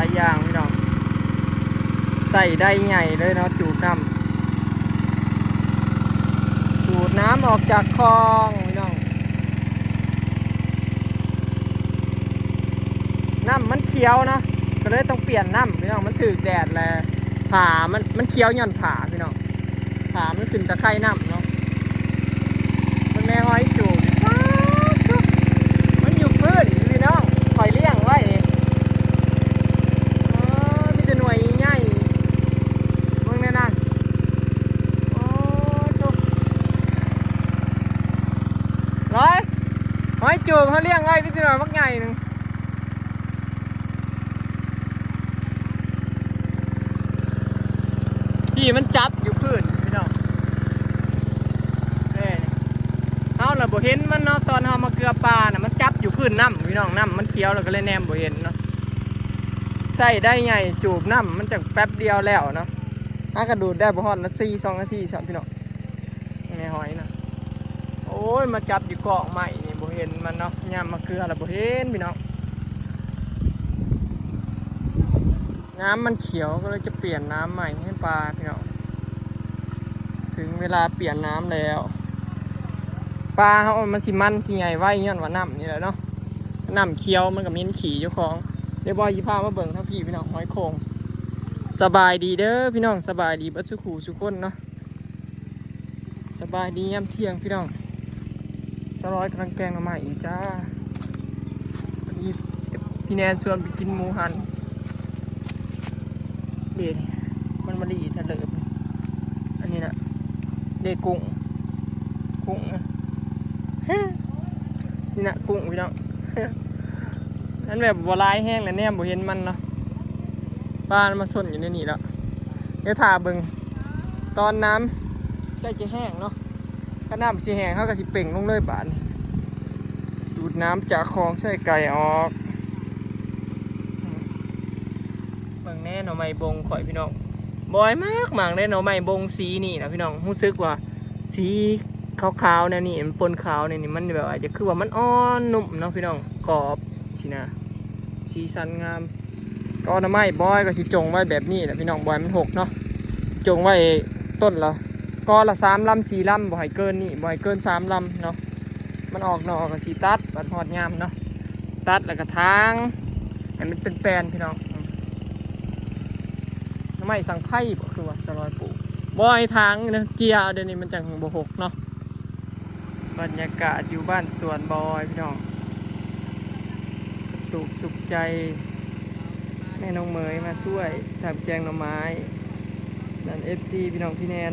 ຫຼາຍຢ່າງພີ່ນ້ອງ ໃຊ້ໄດ້ໃຫຍ່ເລີຍເນາະ ຈູດນ້ຳ ຈູດນ້ຳອອກຈາກຄອງພີ່ນ້ອງ. ນ້ຳມັນຂຽວເນາະ ກໍເລີຍຕ້ອງປ່ຽນນ້ຳພີ່ນ້ອງ ມັນຖືກແດດແລ້ວ ຜ້າມັນ ມັນຂຽວຍ້ອນຜ້າພີ່ນ້ອງ. ຖ້າມັນຂຶ້ນຕະໄຄນ້ຳເນາະ ເບິ່ງແນ່ຫອຍຈູບນີ້ ປາດໂທ້ ມັນຢູ່ພື້ນພີ່ນ້ອງ ຂ້ອຍລ້ຽງໄວ້ນີ້ ອໍ ມີແຕ່ໜ່ວຍໃຫຍ່ໆ ເບິ່ງແນ່ນະ ໂອ້ໂທ້ ຫຼາຍ ຫອຍຈູບເຮົາລ້ຽງໄວ້ ມີແຕ່ໜ່ວຍບັກໃຫຍ່ໜຶ່ງ. ທີ່ມັນຈັບຢູ່ພື້ນພີ່ນ້ອງ ເອີ ເຮົາລະບໍ່ເຫັນມັນເນາະ ຕອນເຮົາມາເກືອປານະ ມັນຈັບຢູ່ພື້ນນ້ຳພີ່ນ້ອງ ນ້ຳມັນຂຽວ ລະກໍເລີຍແນມບໍ່ເຫັນເນາະ. ໃຊ້ໄດ້ໃຫຍ່ ຈູບນ້ຳມັນຈັກແປັບດຽວແລ້ວເນາະ ຫາກະດູດໄດ້ບໍ່ຮອດນາທີ ສອງນາທີຊ້ຳພີ່ນ້ອງ. ແມ່ຫອຍນະ ໂອ້ຍ ມາຈັບຢູ່ກອກໄມ້ນີ້ ບໍ່ເຫັນມັນເນາະ ຍາມມາເກືອລະບໍ່ເຫັນພີ່ນ້ອງ. ນ້ຳມັນຂຽວ ກໍເລີຍຈະປ່ຽນນ້ຳໃໝ່ໃຫ້ປາພີ່ນ້ອງ. ເຖິງເວລາປ່ຽນນ້ຳແລ້ວ ປາເຮົາມັນຊິມັນຊິໃຫຍ່ໄວ ຍ້ອນວ່ານ້ຳນີ້ແຫຼະເນາະ ນ້ຳຂຽວມັນກໍເໝັນຂີ້ເຈົ້າຂອງ. ດຽວບອຍຊິພາມາເບິ່ງທາງພີ້ພີ່ນ້ອງ ຫອຍໂຂ່ງ. ສະບາຍດີເດີພີ່ນ້ອງ ສະບາຍດີເບິດສູ່ຄູ່ສູ່ຄົນເນາະ. ສະບາຍດີຍາມທ່ຽງພີ່ນ້ອງ ສາວລອຍກຳລັງແກງໜໍ່ໄມ້ອີກຈ້າ. ອັນນີ້ພີ່ແນນຊວນໄປກິນໝູຫັນ ເດ ມັນມາລີທະເລີບ ອັນນີ້ນະ ເດ ກຸ້ງ ກຸ້ງນະ ນີ້ນະ ກຸ້ງພີ່ນ້ອງ. ມັນແບບບໍ່ຫຼາຍແຮງແຫຼະ ແນມບໍ່ເຫັນມັນເນາະ ປາມັນມາຊົນຢູ່ໃນນີ້ແລ້ວ. ດຽວຖ້າເບິ່ງຕອນນ້ຳໃກ້ຈະແຫ້ງເນາະ ຄັນນ້ຳຊິແຫ້ງ ເຮົາກໍຊິເປັ່ງລົງເລີຍບາດນີ້ ດູດນ້ຳຈາກຄອງໄຊໄກ່ອອກ. ເບິ່ງແນ່ໜໍ່ໄມ້ບົງຂ້ອຍພີ່ນ້ອງ ບອຍມັກໆເດ້ ໜໍ່ໄມ້ບົງສີນີ້ນະພີ່ນ້ອງ ຮູ້ສຶກວ່າສີຂາວໆແນວນີ້ ມັນປົນຂາວແນວນີ້ ມັນແບບວ່າຈະຄືວ່າມັນອ່ອນນຸ້ມເນາະພີ່ນ້ອງ ກອບຊີ້ນະ ສີສັນງາມ. ກໍໜໍ່ໄມ້ບອຍກໍຊິຈົ່ງໄວ້ແບບນີ້ແຫຼະພີ່ນ້ອງ ບໍ່ໃຫ້ມັນຫົກເນາະ ຈົ່ງໄວ້ຕົ້ນລະ ກໍລະສາມລຳສີ່ລຳ ບໍ່ໃຫ້ເກີນນີ້ ບໍ່ໃຫ້ເກີນສາມລຳເນາະ. ມັນອອກໜໍ່ກໍຊິຕັດ ບັດຮອດຍາມເນາະ ຕັດແລ້ວກໍຖາງໃຫ້ມັນເປັນແປນພີ່ນ້ອງ. ໜໍ່ໄມ້ສັງໄພບໍ ຄືວ່າສາວລອຍປູກ ບໍ່ໃຫ້ຖາງເນາະ ເຈຍ ດຽວນີ້ມັນຈັ່ງບໍ່ຫົກເນາະ. ບັນຍາກາດຢູ່ບ້ານສວນບອຍພີ່ນ້ອງ ຕູບສຸກໃຈ ແມ່ນ້ອງເໝີຍມາຊ່ວຍທຳແກງໜໍ່ໄມ້ ນັ້ນ ເອັຟຊີ ພີ່ນ້ອງ ພີ່ແນນ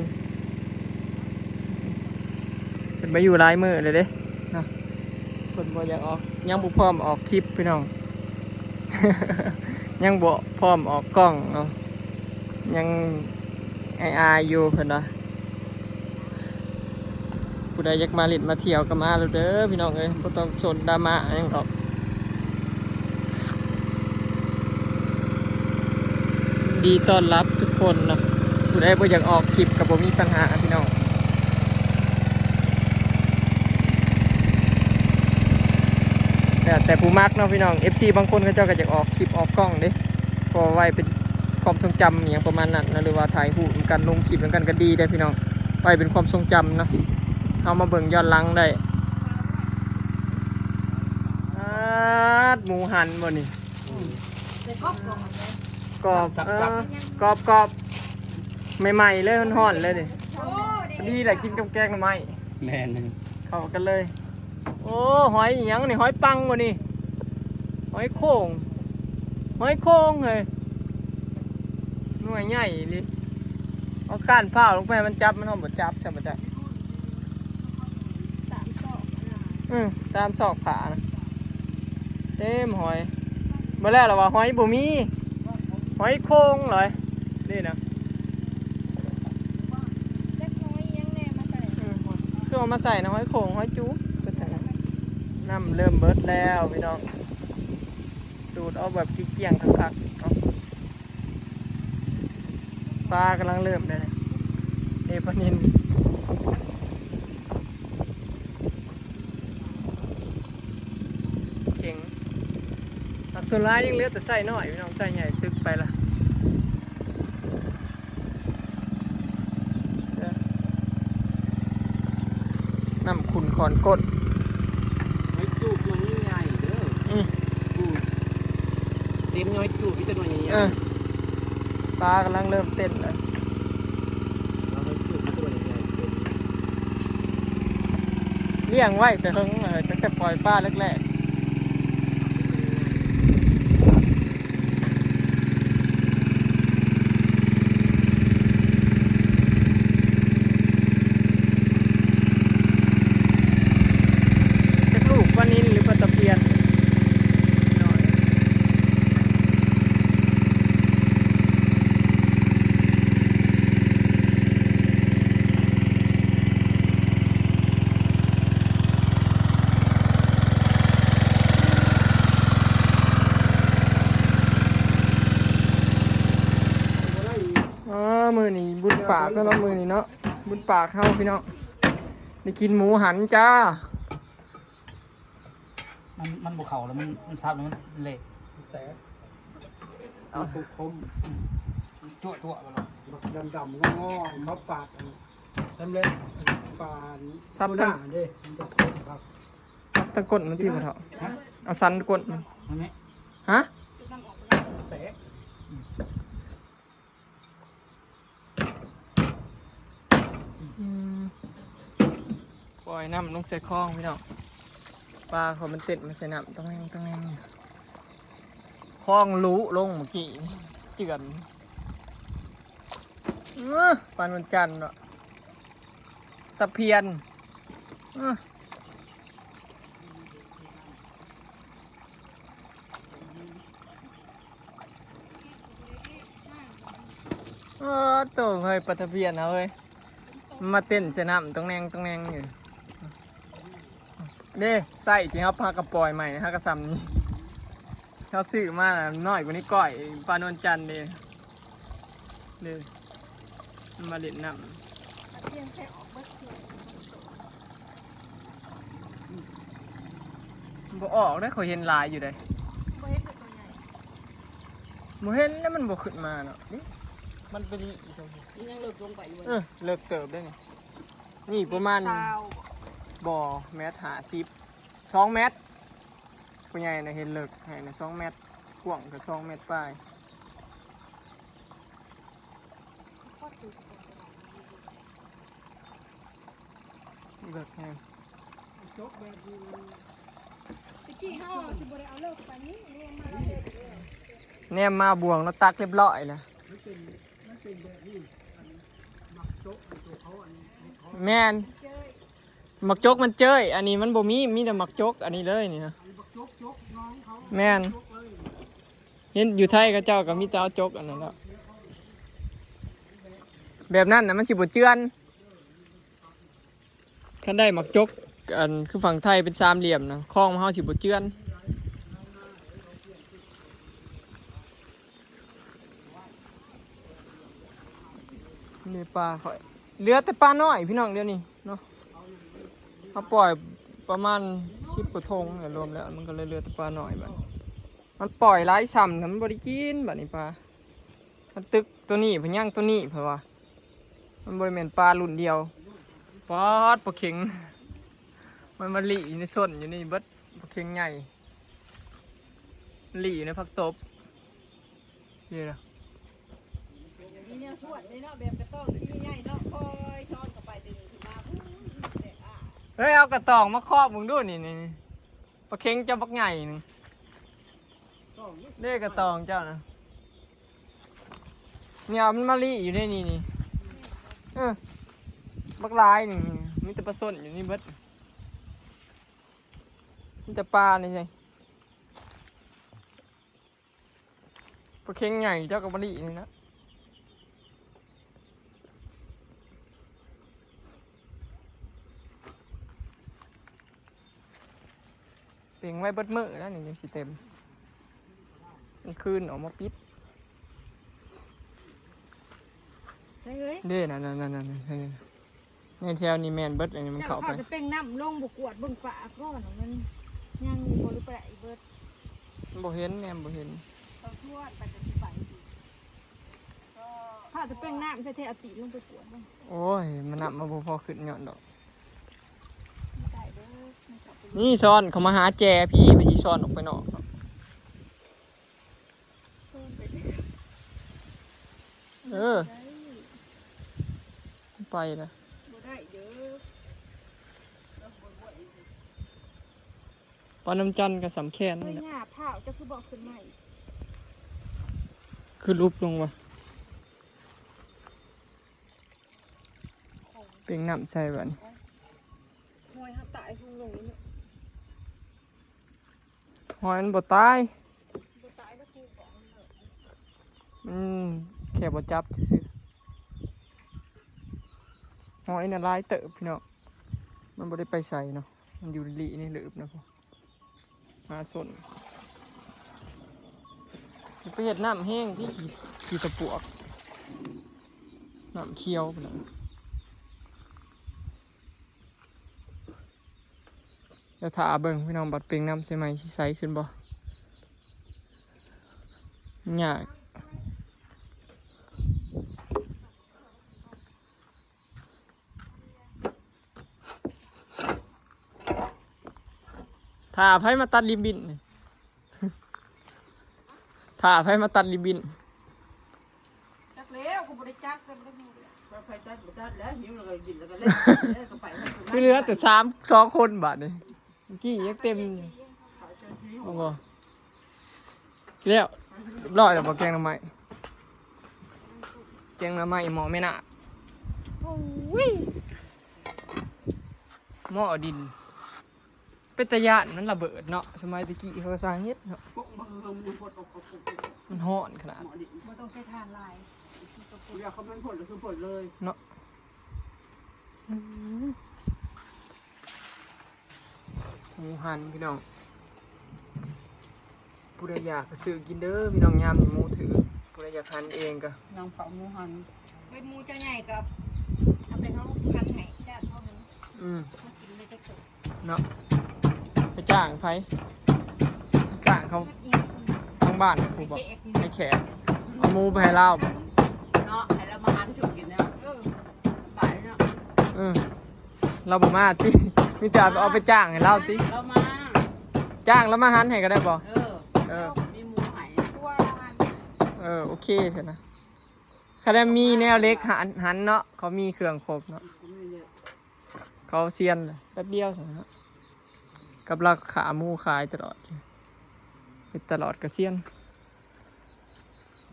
ເພິ່ນມາຢູ່ຫຼາຍມື້ແລ້ວເດ້ເນາະ ເພິ່ນບໍ່ຢາກອອກ ຍັງບໍ່ພ້ອມອອກຄລິບພີ່ນ້ອງ ຍັງບໍ່ພ້ອມອອກກ້ອງເນາະ ຍັງອາຍໆຢູ່ເພິ່ນວ່າ. ຜູ້ໃດຢາກມາຫຼິ້ນມາທ່ຽວກໍມາໂລດເດີພີ່ນ້ອງເອີຍ ບໍ່ຕ້ອງສົນດຣາມາຫຍັງດອກ ຍິນດີຕ້ອນຮັບທຸກຄົນເນາະ. ຜູ້ໃດບໍ່ຢາກອອກຄລິບກໍບໍ່ມີປັນຫາພີ່ນ້ອງ ແລ້ວແຕ່ຜູ້ມັກເນາະພີ່ນ້ອງ. ເອັຟຊີ ບາງຄົນເຂົາເຈົ້າກໍຢາກອອກຄລິບອອກກ້ອງເດ້ ກໍໄວ້ເປັນຄວາມຊົງຈຳຫຍັງປະມານນັ້ນນະ ຫຼືວ່າຖ່າຍຮູບນຳກັນ ລົງຄລິບນຳກັນກໍດີເດ້ພີ່ນ້ອງ ໄວ້ເປັນຄວາມຊົງຈຳເນາະ ເຮົາມາເບິ່ງຍ້ອນຫຼັງໄດ້. ອາດ ໝູຫັນບໍ່ນີ້? ອືມ ກອບ ເອີ ກອບໆ ໃໝ່ໆເລີຍ ຮ້ອນໆເລີຍນີ້ ໂອ້ ພໍດີແຫຼະ ກິນກັບແກງໜໍ່ໄມ້ ແມ່ນ ເຂົ້າກັນເລີຍ. ໂອ້ ຫອຍອີຫຍັງນີ້? ຫອຍປັງບໍ່ນີ້? ຫອຍໂຂ່ງ ຫອຍໂຂ່ງເຮີ້ຍ ໜ່ວຍໃຫຍ່ອີ່ຫຼີ. ເອົາກ້ານພ້າວລົງໄປໃຫ້ມັນຈັບ ມັນບໍ່ຈັບ ຈັບບໍ່ໄດ້. ອືມ ຕາມຊອກຜ້ານະ ເຕັມຫອຍ. ບໍ່ແລ້ວລະວ່າ ຫອຍບໍ່ມີ ຫອຍໂຂ່ງເລີຍນີ້ນະ. ຈັກໜ້ອຍຍັງແນ່ມາໃສ່ ເອີ ຄືເອົາມາໃສ່ນະ ຫອຍໂຂ່ງ ຫອຍຈູບ ນ້ຳເລີ່ມເບິດແລ້ວພີ່ນ້ອງ ສູດເອົາແບບກ້ຽງໆຄັກໆເນາະ. ປາກຳລັງເລີ່ມເດ້ ເດ້ ປານິນ ເກັ່ງ ສ່ວນຫຼາຍຍັງເຫຼືອແຕ່ໄຊນ້ອຍ ພີ່ນ້ອງ ໄຊໃຫຍ່ຕຶກໄປລະ. ນ້ຳຂຸ່ນຂອນກົ້ນ ຫອຍຈູບໜ່ວຍໃຫຍ່ໆເດີ. ອື ປູ ເຕັມຫອຍຈູບ ມີແຕ່ໜ່ວຍໃຫຍ່ໆ. ເອີ ປາກຳລັງເລີ່ມເຕັ້ນແລ້ວ ຫອຍຈູບມີແຕ່ໜ່ວຍໃຫຍ່ໆເຕັມ. ລ້ຽງໄວ້ແຕ່ເຫິງເລີຍ ຕັ້ງແຕ່ປ່ອຍປາແລກໆ. ຈັກລູກ ປານິນ ຫຼື ປາຕະພຽນ. ອໍ ມື້ນີ້ບຸນປາກເນາະ ມື້ນີ້ເນາະ ບຸນປາກເຮົາພີ່ນ້ອງ ໄດ້ກິນໝູຫັນຈ້າ. ມັນ ມັນບໍ່ເຂົ້າແລ້ວ ມັນ ມັນສັບແລ້ວມັນເລະ ແຕກ ເອົາ ມັນຄົມໆ ອືມ ຈົວໆ ໄປໂລດ ບັກດຳໆ ງໍໆ ມາປາດ ອັນ ສຳເລັດ ປານ ສັບ ໂຕໜ້າ ທັງ ເດ້ ມັນຈະຄົມຄັກ ສັບທັງກົ້ນມັນຕິ ບໍ່ເຖົ້າ? ຮະ? ເອົາສັນກົ້ນມັນ ມັນນີ້ ຮະ? ແຕກ ອືມ ປ່ອຍນ້ຳລົງໃສ່ຄອງພີ່ນ້ອງ ປາເຂົາມັນເຕັ້ນມາໃສ່ນ້ຳ ຕະແງງ ຕະແງງ ຄອງຫຼຸລົງເມື່ອກີ້ ເຈື່ອນ ເອີ ປານວນຈັນເນາະ ຕະພຽນ ເອີ. ເອີ ໂຕເຮີຍ ປາຕະພຽນເຮົາເອີຍ ມາເຕັ້ນໃສ່ນ້ຳຕອງແໜ່ງຕອງແໜ່ງຢູ່ເດ້. ໄຊທີ່ເຮົາພາກັນປ່ອຍໃໝ່ ຫາກະຊ່ຳນີ້ ເຮົາຊື້ມານ້ອຍກວ່ານີ້ກ້ອຍ ປານວນຈັນເດ້. ເດີ ມັນມາຫຼິ້ນນ້ຳ ບໍ່ອອກເດ້ ຂ້ອຍເຫັນຫຼາຍຢູ່ເດ້. ບໍ່ເຫັນແລ້ວ ມັນບໍ່ຂຶ້ນມາເນາະ ນີ້ ມັນໄປລີ້ ມັນຍັງເລິກລົງໄປຢູ່ ເອີ ເລິກເຕີບເດ້ນີ້ ນີ້ປະມານ ຊາວ ບໍ່ ແມັດຫ້າສິບ ສອງແມັດ ຜູ້ໃຫຍ່ນະເຫັນເລິກ ໃຫ້ນະສອງແມັດ ກວ້າງກະສອງແມັດປາຍ. ເລິກແຮງ ຕະກີ້ເຮົາຊິບໍ່ໄດ້ເອົາເລິກປານນີ້ ແນມມາເລິກເລີຍ ແນມມາບ່ວງລາວຕັກຮຽບຮ້ອຍລະ ມັນເປັນ ມັນເປັນແບບນີ້ ອັນໝາກຈົກ ອັນໂຕເຂົາ ອັນ ແມ່ນ ໝາກຈົກມັນເຈີ້ຍ ອັນນີ້ມັນບໍ່ມີ ມີແຕ່ໝາກຈົກອັນນີ້ເລີຍນີ້ນະ ແມ່ນ ເຫັນຢູ່ໄທເຂົາເຈົ້າກະມີແຕ່ເອົາຈົກອັນນັ້ນແຫຼະ ແບບນັ້ນນະມັນຊິບໍ່ເຈື່ອນ. ຄັນໄດ້ໝາກຈົກ ອັນ ຄືຝັ່ງໄທເປັນສາມຫຼ່ຽມນະ ຄອງເຮົາຊິບໍ່ເຈື່ອນ. ນີ້ປາຂ້ອຍ ເຫຼືອແຕ່ປານ້ອຍພີ່ນ້ອງ ດຽວນີ້ເນາະ ເຮົາປ່ອຍປະມານສິບກວ່າຖົງແຫຼະ ລວມແລ້ວ ມັນກະເລີຍເຫຼືອແຕ່ປານ້ອຍບາດ ມັນປ່ອຍຫຼາຍຊ່ຳ ມັນບໍ່ໄດ້ກິນບາດນີ້ປາ. ມັນຕຶກໂຕນີ້ເພິ່ນຍັງໂຕນີ້ເພິ່ນວ່າ ມັນບໍ່ໄດ້ແມ່ນປາລຸ້ນດຽວ. ປາດ ປາເຂັງ ມັນມາລີ້ຢູ່ໃນສົ້ນຢູ່ນີ້ເບິດ ປາເຂັງໃຫຍ່ ລີ້ຢູ່ໃນຜັກຕົບ ນີ້ນະ ມີແນວຊວນເດ້ເນາະ ແບບກະຕ້ອງຊີ້ໃຫຍ່ເນາະ ຄ່ອຍຊ້ອນເຂົ້າໄປ ດຶງຂຶ້ນມາ ພຸ້ນແຕກອ້າ. ເຮີ້ຍ ເອົາກະຕ້ອງມາຄອບເບິ່ງດູນີ້ ນີ້ ປາເຂັງເຈົ້າບັກໃຫຍ່ໜຶ່ງ ເດ້ກະຕ້ອງເຈົ້ານະ ນີ້ ເອົາມັນມາລີ້ຢູ່ໃນນີ້ນີ້ ເອີ ບັກຫຼາຍໜຶ່ງນີ້ ມີແຕ່ປາສົ້ນຢູ່ນີ້ເບິດ ມີແຕ່ປານີ້ໃຊ່ ປາເຂັງໃຫຍ່ເຈົ້າກະມາລີ້ນີ້ນະ. ເປັງໄວ້ເບິດມື້ແລ້ວນີ້ ຍັງຊິເຕັມ ກາງຄືນອອກມາປິດ ໃສ່ເອີຍ ເດ້ ນັ້ນໆໆໆ ໃນແຖວນີ້ແມ່ນເບິດ ອັນນີ້ມັນເຂົ້າໄປ ເຈົ້າເຂົ້າແຕ່ເປັງນ້ຳລົງ ບໍ່ກວດເບິ່ງປາກ່ອນວ່າມັນຍັງຢູ່ບໍ່ ຫຼືໄປໄດ້ເບິດ. ບໍ່ເຫັນ ແນມບໍ່ເຫັນ. ເຂົາຊວນໄປແຕ່ຊິໄປ ພາແຕ່ແປ້ງນ້ຳໃສ່ແທ້ ເອົາຕີນລົງໄປກວດເບິ່ງ. ໂອ້ຍ ມັນນ້ຳມັນບໍ່ພໍຂຶ້ນຍ້ອນດອກ. ບໍ່ໄດ້ເດີ ມັນເຂົ້າໄປ ນີ້ຊ້ອນເຂົາມາຫາແຈພີ້ ໄປຊິຊ້ອນອອກໄປນອກເນາະ. ເອີ ໄປລະ ບໍ່ໄດ້ເດີ. ປານ້ຳຈັນກໍສຳແຄນນີ້ແຫຼະ. ຫຍ້າພ້າວເຈົ້າຄືບໍ່ເອົາຂຶ້ນມາອີກ ຄືຫຼຸບລົງວະ. ເປັ່ງນ້ຳໃສ່ບາດນີ້ ຫ້ອຍເຮົາຕາຍຄົງລົງເນາະ. ຫອຍມັນບໍ່ຕາຍ ບໍ່ຕາຍແລ້ວ ມັນແຄ່ບໍ່ຈັບຊື່ໆ. ຫອຍນະຫຼາຍເຕີບພີ່ນ້ອງ ມັນບໍ່ໄດ້ໄປໃສເນາະ ມັນຢູ່ລີ້ໃນເລີບນະ. ມາຊົນ ໄປເຮັດນ້ຳແຫ້ງທີ່ ຂີ້ ຂີ້ຕະປວກ ນ້ຳຂຽວພຸ້ນນະ. ດຽວຖ້າເບິ່ງພີ່ນ້ອງ ບັດເປັ່ງນ້ຳໃສ່ໃໝ່ຊິໃສຂຶ້ນບໍ່ ຍາກ. ຖ້າໃຜມາຕັດລິບບິນ ຖ້າໃຜມາຕັດລິບບິນ. ຈັກແລ້ວ ກໍບໍ່ໄດ້ຈັກ ກໍບໍ່ໄດ້ຮູ້. ໃຜຕັດບໍ່ຕັດແລ້ວ ຫິວແລ້ວກໍກິນແລ້ວກໍເລີຍ ແລ້ວກໍໄປ ຄືເຫຼືອແຕ່ສາມ ສອງຄົນບາດນີ້ ເມື່ອກີ້ຍັງເຕັມຢູ່. ເອົາບໍ່ ແລ້ວ ຮຽບຮ້ອຍແລ້ວບໍ່ ແກງໜໍ່ໄມ້ ແກງໜໍ່ໄມ້ໝໍ້ແມ່ນາ. ໂອ້ຍ ໝໍ້ດິນ ເປັນຕາຢ້ານມັນລະເບີດເນາະ ສະໄໝແຕ່ກີ້ເຂົາກໍສ້າງເຮັດເນາະ. ມັນຮ້ອນຂະໜາດ ບໍ່ຕ້ອງໃຊ້ຖ່ານຫຼາຍ ດຽວເຂົາມັນພົ້ນກໍຄືພົ້ນເລີຍເນາະ. ອືມ ໝູຫັນພີ່ນ້ອງ ຜູ້ໃດຢາກກໍຊື້ກິນເດີພີ່ນ້ອງ ຍາມນີ້ໝູຖືກ ຜູ້ໃດຢາກຫັນເອງກໍ ນາງເຜົາໝູຫັນ. ເວດໝູເຈົ້າໃຫຍ່ກໍເອົາໄປເຮົາຫັນໃຫ້ ຈ້າງເຮົາຫັນ. ອືມ ເຮົາກິນໄດ້ຈັກໂຕ ເນາະ ໄປຈ້າງໃຜ? ຈ້າງເຂົາທາງບ້ານພຸ້ນບໍ? ໃຫ້ແຂກ ເອົາໝູໄປໃຫ້ລາວບໍ? ເນາະ ໃຫ້ລາວມາຫັນສູ່ກິນແລ້ວ ເອີ ໄປເນາະ. ເອີ ລາວບໍ່ມາຕິ? ມີແຕ່ເອົາໄປຈ້າງໃຫ້ລາວຕິ? ລາວມາ ຈ້າງລາວມາຫັນໃຫ້ກໍໄດ້ບໍ? ເອີ ເອີ ມີໝູໃຫ້ ເອີ ໂອເຄຊັ້ນນະ. ຄັນແມ່ນມີແນວເຫຼັກຫັນ ຫັນເນາະ ເຂົາມີເຄື່ອງຄົບເນາະ ເຂົາຊຽນແປັບດຽວຊັ້ນເນາະ ກັບລາວຂ້າໝູຂາຍຕະຫຼອດ ເຮັດຕະຫຼອດກະຊຽນ.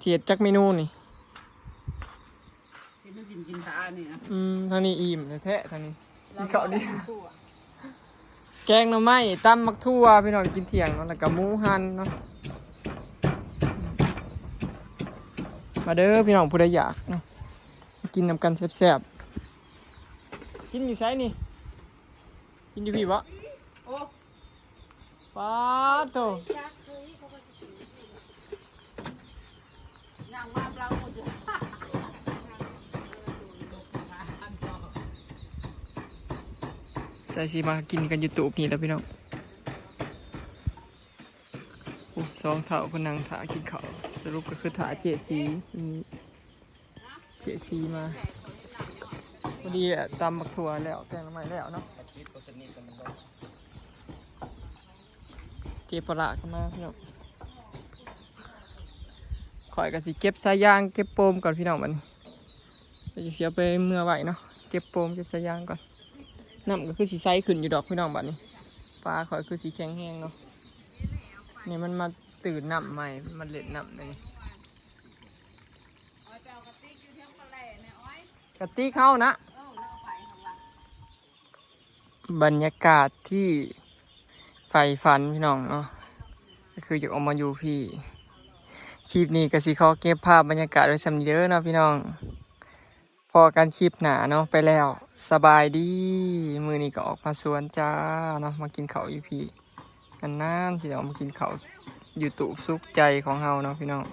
ຊິເຮັດຈັກເມນູນີ້? ເຮັດແນວກິນກິນຕານີ້ນະ. ອືມ ທາງນີ້ອີ່ມແທ້ໆ ທາງນີ້ ກິນເຂົ້າດີ. ແກງໜໍ່ໄມ້ ຕຳບັກຖົ່ວ ພີ່ນ້ອງ ກິນທ່ຽງເນາະ ແລ້ວກໍໝູຫັນເນາະ. ມາເດີພີ່ນ້ອງ ຜູ້ໃດຢາກເນາະ ກິນນຳກັນແຊບໆ. ກິນຢູ່ໃສນີ້? ກິນຢູ່ພີ້ບໍ? ໂອ້ ປາດໂທ້ ໃສ່ຊິມາກິນກັນຢູ່ຕູບນີ້ແຫຼະພີ່ນ້ອງ. ໂອ້ ສອງເຖົ້າເພິ່ນນັ່ງຖ້າກິນເຂົ້າ ສະຫຼຸບກໍຄືຖ້າເຈສີ ອືມ ເຈສີມາ ພໍດີແຫຼະ ຕຳບັກຖົ່ວແລ້ວ ແກງໜໍ່ໄມ້ແລ້ວເນາະ. ເຈປະຫຼາກະມາພີ່ນ້ອງ ຂ້ອຍກະຊິເກັບສາຍຢາງ ເກັບໂປມກ່ອນພີ່ນ້ອງ ບັດນີ້ ດຽວຊິເອົາໄປເມືອໄວ້ເນາະ ເກັບໂປມ ເກັບສາຍຢາງກ່ອນ. ນ້ຳກໍຄືຊິໃສຂຶ້ນຢູ່ດອກພີ່ນ້ອງ ບັດນີ້ ປາຂ້ອຍຄືຊິແຂງແຮງເນາະ. ນີ້ມັນມາຕື່ນນ້ຳໃໝ່ ມັນມາຫຼິ້ນນ້ຳໃນນີ້. ກະຕິກເຮົານະ ບັນຍາກາດທີ່ໃຝ່ຝັນພີ່ນ້ອງເນາະ ກໍຄືຢາກອອກມາຢູ່ພີ້. ຄລິບນີ້ກໍຊິຂໍເກັບພາບບັນຍາກາດໄວ້ສ່ຳນີ້ເດີເນາະພີ່ນ້ອງ. ພໍ້ກັນຄລິບໜ້າເນາະ ໄປແລ້ວ ສະບາຍດີ. ມື້ນີ້ກໍອອກມາສວນຈ້າເນາະ ມາກິນເຂົ້າຢູ່ພີ້. ນານໆຊິໄດ້ອອກມາກິນເຂົ້າຢູ່ຕູ້ບສຸກໃຈຂອງເຮົາເນາະພີ່ນ້ອງ.